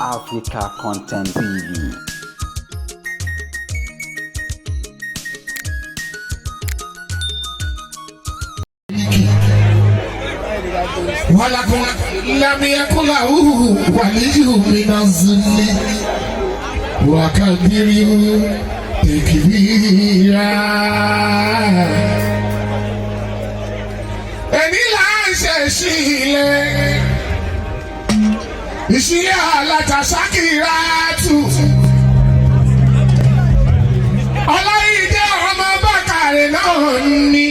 Africa Content TV. ولكم لم يكن له ولي من الذل وكبره تكبيرا. Ẹni là ń ṣe sílẹ̀ ìṣílẹ̀ alájà Ṣakiratu Ọláyídé ọmọ Bákàrẹ̀ náà ní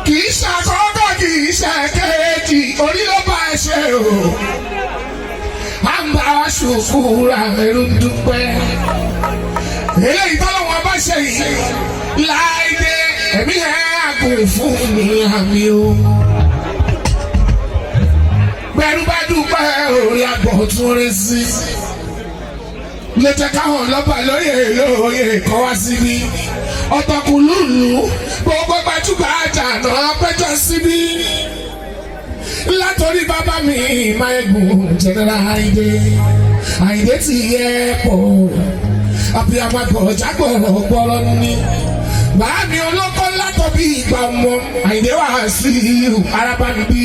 kì í ṣàkọ́kọ́, kì í ṣàkejì, orí ló bá ẹ ṣe o. À ń bá wa ṣùkúra ẹrú dúpẹ́. Eléyìí tọ́lọ́wọ́n bá ṣe yìí láìdé, ẹ̀mí ẹ̀ àgùn fún mi àmì o. Bẹ́ẹ̀rù bá dúpẹ́, orí àgbọ̀ tún rí sí. Ló jẹ́ káwọn lọ́ba lóye lóye kọ́ wá síbí. Ọ̀tọ̀kùlùlù gbogbo gbajúgbajà náà péjọ síbí. Látòrí bàbá mi Máyégún, General Àyìndé, Àyìndé ti yẹ pọ̀, àbíyamọ jágbọ̀rọ̀ gbọ́rọ̀ ní. Bàámi olóko látọ̀ bí ìgbà ọmọ Àyìndé wà sí arábàbí.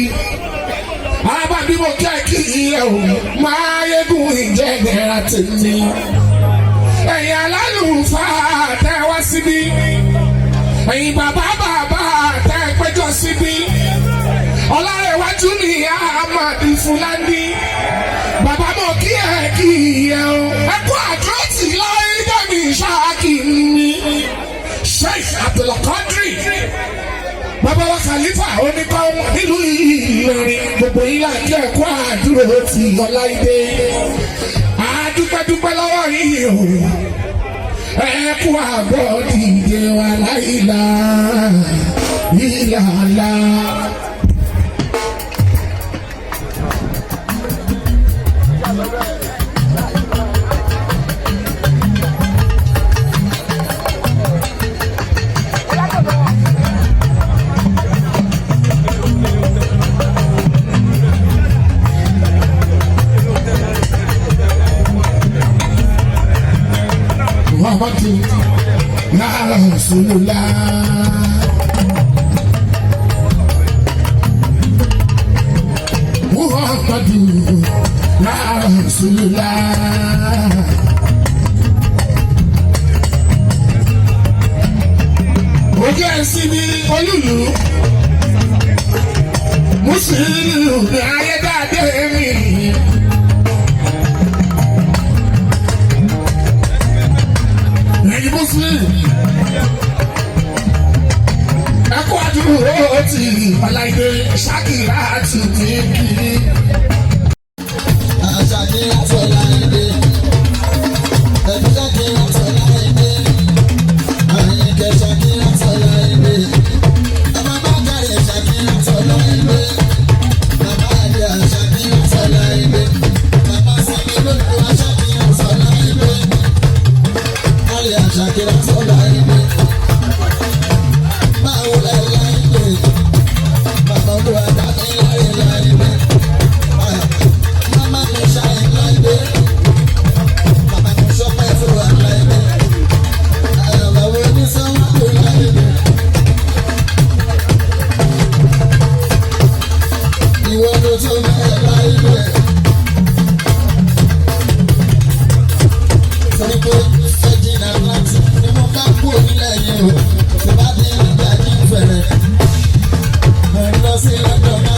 Arábàbí, mo kí ẹ kí ẹ o, Máyégún ìjẹ́gẹ̀rẹ́ tèmi. Ẹ̀yin alálùfáà tẹ́ wá síbí, ẹ̀yin bàbá bàbá tẹ́ péjọ síbí, Ọlárẹ̀wájú ni Ahmad Fúlàní, bàbá, mo kí ẹ kí ẹ o, ẹ kú àdúrótì láyé dẹ́mi ṣáàkì mi. Sheikh Abdulkadri, bàbá wa Khalifa oníkọ́ nílùú Ìlọrin, gbogbo yín là kí ẹ kú àdúrótì Ọláìdé. Àdúpẹ́dúpẹ́ lọ́wọ́ yìí o, ẹ kú àbọ̀ dìde wa láìla ìlàlá. Muhammadu ya Rasulullah. Muhammadu ya Rasulullah. Ojú ẹ̀sìn mi olúlu Mùsùlùmí ayédáadé mi. Ẹ̀yin Muslim, ẹ kú àdúró tí Ọláìdé Ṣakiratu ti kiri. Ṣakiratu Láìdé, ẹbí Ṣakiratu Láìdé, Àyìnkẹ́ Ṣakiratu Láìdé, ọmọ Bákàrẹ̀ Ṣakiratu Láìdé, bàbá Àdìyà Ṣakiratu Láìdé, bàbá Sami lólu Ṣakiratu Láìdé, Àlìyà Ṣakiratu Láìdé, báwo lẹ Láìdé, bàbá olúwa dàbí láyé Láìdé. Mama mi ṣayé Láìdé, bàbá mi ṣọpẹ́ fún wa Láìdé, àyànwó ní sọ́wọ́n Láìdé. Ìwọ ló tó bẹ́ẹ̀ Láìdé. Torí pé Virgin Atlantic ni mo bá kú onílẹ̀ yìí o, tó bá dé nígbà jí fẹ̀rẹ̀. Mo ń lọ sí London.